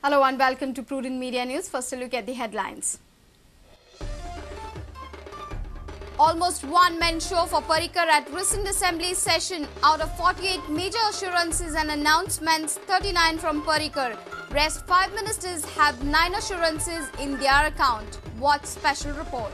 Hello and welcome to Prudent Media News. First, a look at the headlines. Almost one-man show for Parrikar at recent assembly session. Out of 48 major assurances and announcements, 39 from Parrikar. Rest 5 ministers have 9 assurances in their account. Watch special report.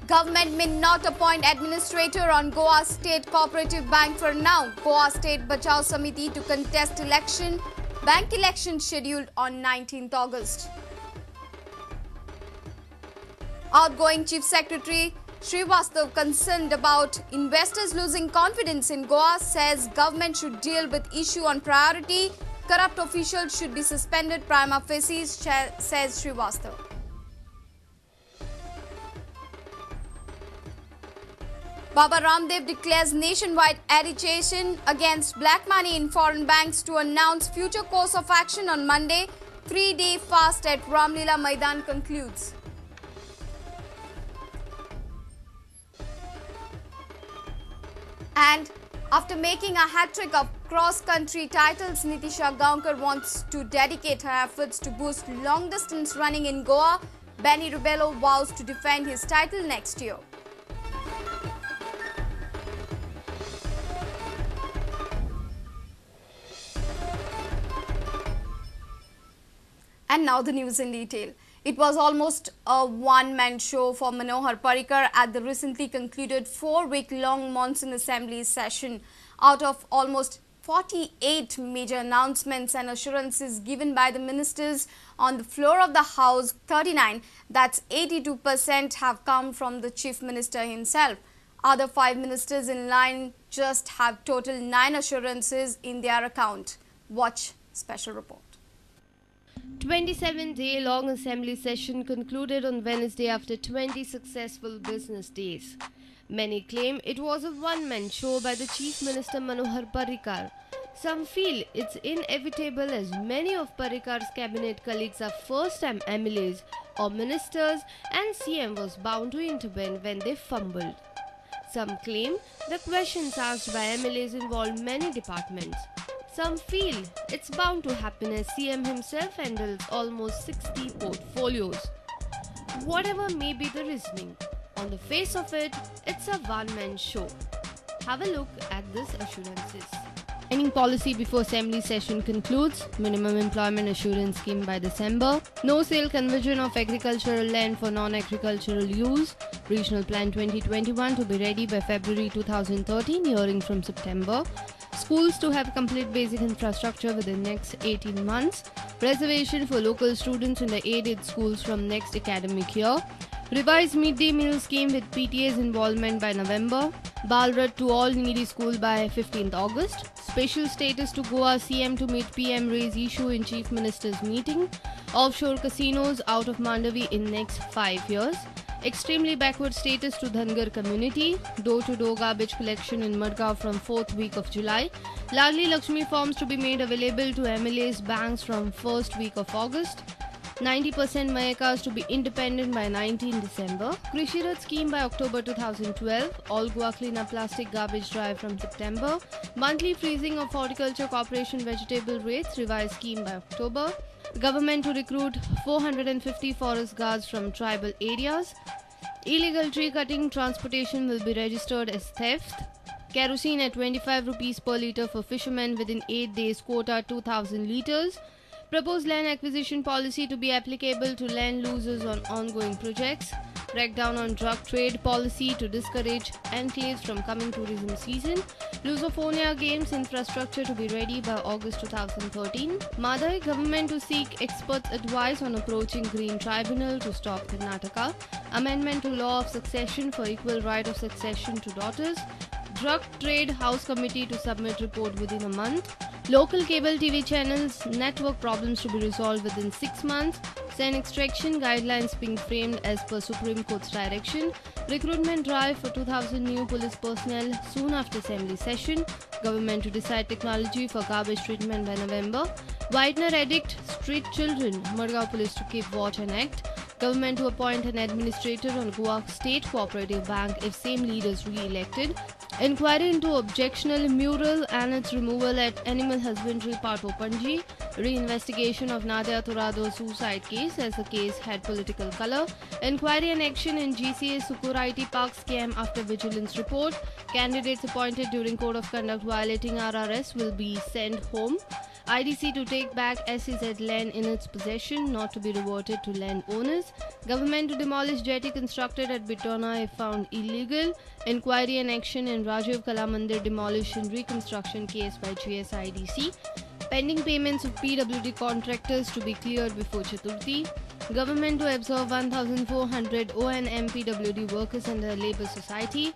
Government may not appoint administrator on Goa State Cooperative Bank for now. Goa State Bachao Samiti to contest election. Bank election scheduled on 19th August. Outgoing Chief Secretary Srivastav concerned about investors losing confidence in Goa, says government should deal with issue on priority. Corrupt officials should be suspended prima facie, says Srivastav. Baba Ramdev declares nationwide agitation against black money in foreign banks to announce future course of action on Monday. 3-day fast at Ramlila Maidan concludes. And after making a hat-trick of cross-country titles, Nitisha Gaonkar wants to dedicate her efforts to boost long-distance running in Goa. Benny Rebello vows to defend his title next year. And now the news in detail. It was almost a one-man show for Manohar Parrikar at the recently concluded 4-week-long Monsoon Assembly session. Out of almost 48 major announcements and assurances given by the ministers on the floor of the House, 39, that's 82%, have come from the Chief Minister himself. Other 5 ministers in line just have total 9 assurances in their account. Watch special report. 27-day-long assembly session concluded on Wednesday after 20 successful business days. Many claim it was a one-man show by the Chief Minister Manohar Parrikar. Some feel it's inevitable as many of Parrikar's cabinet colleagues are first-time MLAs or ministers and CM was bound to intervene when they fumbled. Some claim the questions asked by MLAs involved many departments. Some feel it's bound to happen as CM himself handles almost 60 portfolios. Whatever may be the reasoning, on the face of it, it's a one-man show. Have a look at these assurances. Mining policy before assembly session concludes, minimum employment assurance scheme by December, no sale conversion of agricultural land for non-agricultural use, regional plan 2021 to be ready by February 2013, hearing from September, schools to have complete basic infrastructure within next 18 months, reservation for local students in the aided schools from next academic year, revised midday meal scheme with PTA's involvement by November, Balrat to all needy school by 15th August, special status to Goa CM to meet PM raise issue in Chief Minister's meeting, offshore casinos out of Mandavi in next 5 years, extremely backward status to Dhangar community, door-to-door garbage collection in Madgaon from 4th week of July, Ladli Lakshmi forms to be made available to MLAs banks from 1st week of August, 90% Mayakas to be independent by 19 December, Krishi Rath scheme by October 2012, all Goa cleanup plastic garbage drive from September, monthly freezing of Horticulture Corporation vegetable rates, revised scheme by October, government to recruit 450 forest guards from tribal areas, illegal tree cutting transportation will be registered as theft, kerosene at 25 rupees per litre for fishermen within 8 days quota 2000 litres, proposed land acquisition policy to be applicable to land losers on ongoing projects, crackdown on drug trade policy to discourage enclaves from coming tourism season, Lusophonia Games infrastructure to be ready by August 2013, Madai government to seek experts' advice on approaching Green Tribunal to stop Karnataka, amendment to law of succession for equal right of succession to daughters, Drug Trade House Committee to submit report within a month, local cable TV channels network problems to be resolved within 6 months, sand extraction guidelines being framed as per Supreme Court's direction, recruitment drive for 2,000 new police personnel soon after assembly session, government to decide technology for garbage treatment by November, whitener addict street children, Madgaon police to keep watch and act, government to appoint an administrator on Goa State Cooperative Bank if same leaders re-elected, Inquiry into objectionable mural and its removal at Animal Husbandry Patto Panaji. Reinvestigation of Nadia Torrado suicide case as the case had political color. Inquiry and action in GCA Sukur IT Park scam after vigilance report. Candidates appointed during code of conduct violating RRS will be sent home. IDC to take back SEZ land in its possession, not to be reverted to land owners. Government to demolish jetty constructed at Bitona if found illegal. Inquiry and action in Rajiv Kala Mandir demolition reconstruction case by GSIDC. Pending payments of PWD contractors to be cleared before Chaturthi. Government to absorb 1,400 O&M PWD workers under Labour Society.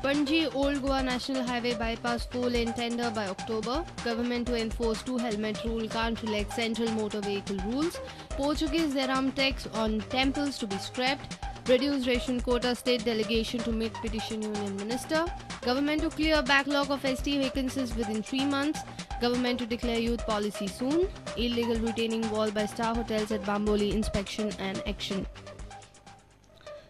Panaji Old Goa National Highway bypass 4-lane tender by October. Government to enforce 2 helmet rule, can't relax central motor vehicle rules. Portuguese Zeram tax on temples to be scrapped. Reduce ration quota state delegation to meet petition union minister. Government to clear backlog of ST vacancies within 3 months. Government to declare youth policy soon. Illegal retaining wall by Star Hotels at Bamboli inspection and action.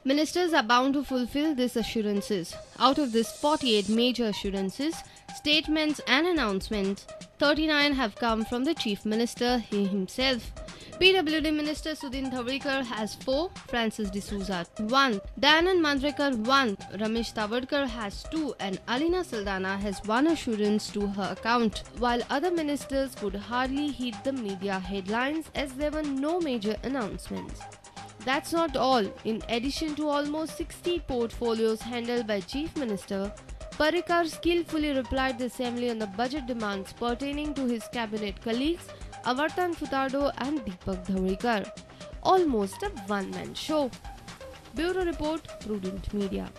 Ministers are bound to fulfill these assurances. Out of these 48 major assurances, statements and announcements, 39 have come from the Chief Minister he himself. PWD Minister Sudin Dhavalikar has 4, Francis D'Souza 1, Dayanand Mandrekar 1, Ramesh Tawadkar has 2 and Alina Saldana has 1 assurance to her account, while other ministers could hardly heed the media headlines as there were no major announcements. That's not all. In addition to almost 60 portfolios handled by Chief Minister, Parrikar skillfully replied the Assembly on the budget demands pertaining to his cabinet colleagues Avertano Furtado and Deepak Dhavalikar. Almost a one-man show. Bureau Report, Prudent Media.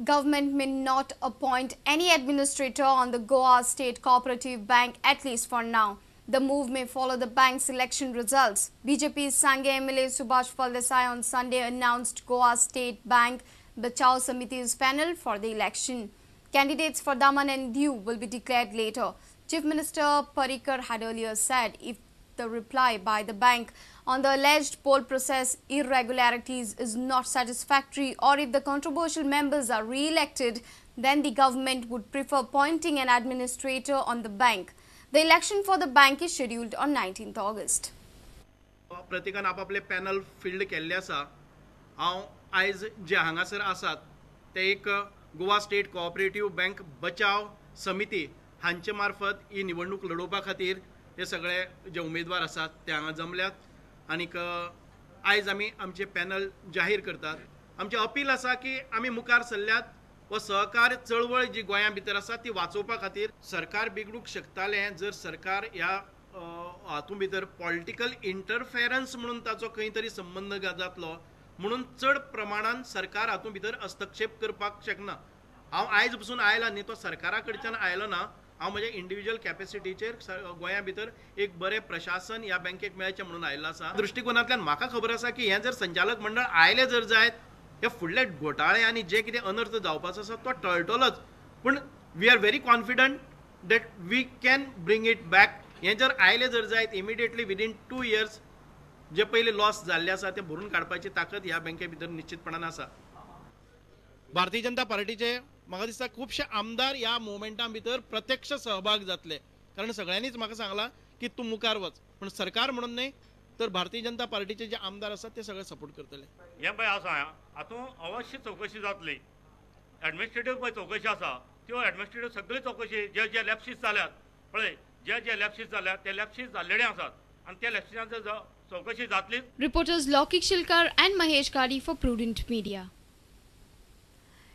Government may not appoint any administrator on the Goa State Cooperative Bank, at least for now. The move may follow the bank's election results. BJP's Sange MLA Subhash Phaldesai on Sunday announced Goa State Bank Bachao Samiti's panel for the election. Candidates for Daman and Diu will be declared later. Chief Minister Parrikar had earlier said if the reply by the bank on the alleged poll process irregularities is not satisfactory or if the controversial members are re-elected, then the government would prefer appointing an administrator on the bank. The election for the bank is scheduled on 19th August. प्रत्येकान आपापले panel field केल्ले आसा. हांव आयज जे हांगासर आसात ते एक गोवा स्टेट कोऑपरेटिव्ह बँक बचाव समिती हांचे मार्फत ही निवडणूक लडोवपा खातीर हे सगळे जे उमेदवार आसात ते हांगा जमल्यात आनीक आयज आमी आमचे पॅनल जाहीर करतात. आमचें अपील आसा की आमी मुखार सरल्यात व सहकार चळवळ जी गोंया भितर आसा ती वाचोवपा खातीर सरकार बिगडूंक शकतालें जर सरकार ह्या हातूंत भितर पॉलिटिकल इंटरफेरन्स म्हणून ताचो खंय तरी संबंद जातलो म्हणून चड प्रमाणान सरकार हातूंत भितर हस्तक्षेप करपाक शकना. हांव आयज पसून आयला न्ही, तो सरकारा कडच्यान आयलो ना. हांव म्हज्या इंडिविज्युअल कॅपेसिटीचेर गोंया भितर एक बरें प्रशासन ह्या बँकेक मेळचें म्हणून आयिल्लो आसा. दृश्टिकोनांतल्यान म्हाका खबर आसा की हें जर संचालक मंडळ आयलें जर जायत हे फुडले घोटाळे आनी जे कितें अनर्थ जावपाचो आसा तो टळटलोच. पूण we are very confident that we can bring it back. हें जर आयलें जर जायत इमिडिएटली विदीन 2 इयर्स जे पयले लॉस जाल्ले आसा ते भरून काडपाची ताकद ह्या बँके भितर निश्चितपणान आसा. भारतीय जनता पार्टीचे म्हाका दिसता खुबशे आमदार ह्या मुवमेंटा भितर प्रत्यक्ष सहभाग जातले, कारण सगळ्यांनीच म्हाका सांगलां की तूं मुखार वच, पूण सरकार म्हणून न्हय तर भारतीय जनता पार्टीचे जे आमदार आसात ते सगळे सपोर्ट करतले. हें पळय आसा हातूंत अवश्य चवकशी जातली. एडमिनिस्ट्रेटीव पळय चवकशी आसा त्यो एडमिनिस्ट्रेटीव सगळी चवकशी जे जे लॅप्सीस जाल्यात पळय जे जे लॅप्सीस जाल्यात ते लॅप्सीस जाल्लेले आसात आनी त्या लॅप्सिसांचो चवकशी जातली. Reporters Laukik Shilkar and Mahesh Kadi for Prudent Media.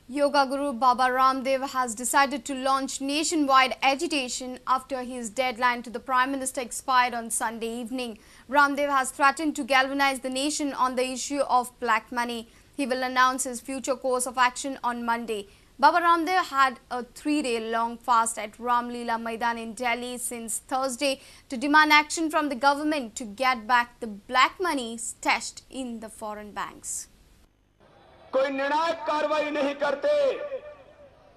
Yoga Guru Baba Ramdev has decided to launch nationwide agitation after his deadline to the Prime Minister expired on Sunday evening. Ramdev has threatened to galvanize the nation on the issue of black money. He will announce his future course of action on Monday. Baba Ramdev had a 3-day-long fast at Ram Leela Maidan in Delhi since Thursday to demand action from the government to get back the black money stashed in the foreign banks. कोई निर्णायक कार्रवाई नहीं करते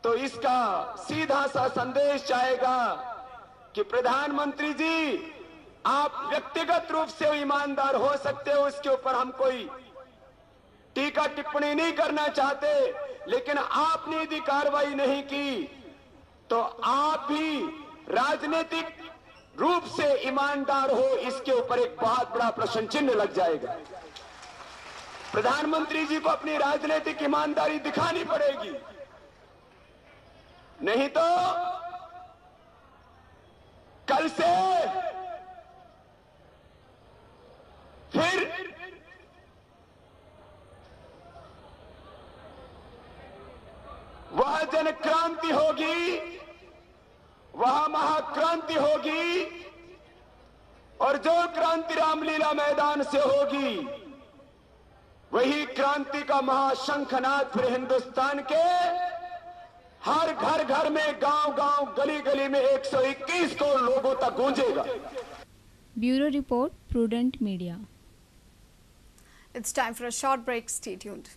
तो इसका सीधा सा संदेश जाएगा कि प्रधानमंत्री जी आप व्यक्तिगत रूप से ईमानदार हो सकते हो, उसके ऊपर हम कोई टीका टिप्पणी नहीं करना चाहते, लेकिन आपने यदि कार्रवाई नहीं की तो आप भी राजनीतिक रूप से ईमानदार हो, इसके ऊपर एक बहुत बड़ा प्रश्न चिन्ह लग जाएगा। प्रधानमंत्री जी को अपनी राजनीतिक ईमानदारी दिखानी पड़ेगी, नहीं तो कल से फिर वह जन क्रांति होगी, वह महाक्रांति होगी, और जो क्रांति रामलीला मैदान से होगी वही क्रांति का महाशंखनाद फिर हिंदुस्तान के हर घर घर में, गांव गांव, गली गली में 121 करोड़ लोगों तक गूंजेगा। Bureau report, Prudent Media. It's time for a short break. Stay tuned.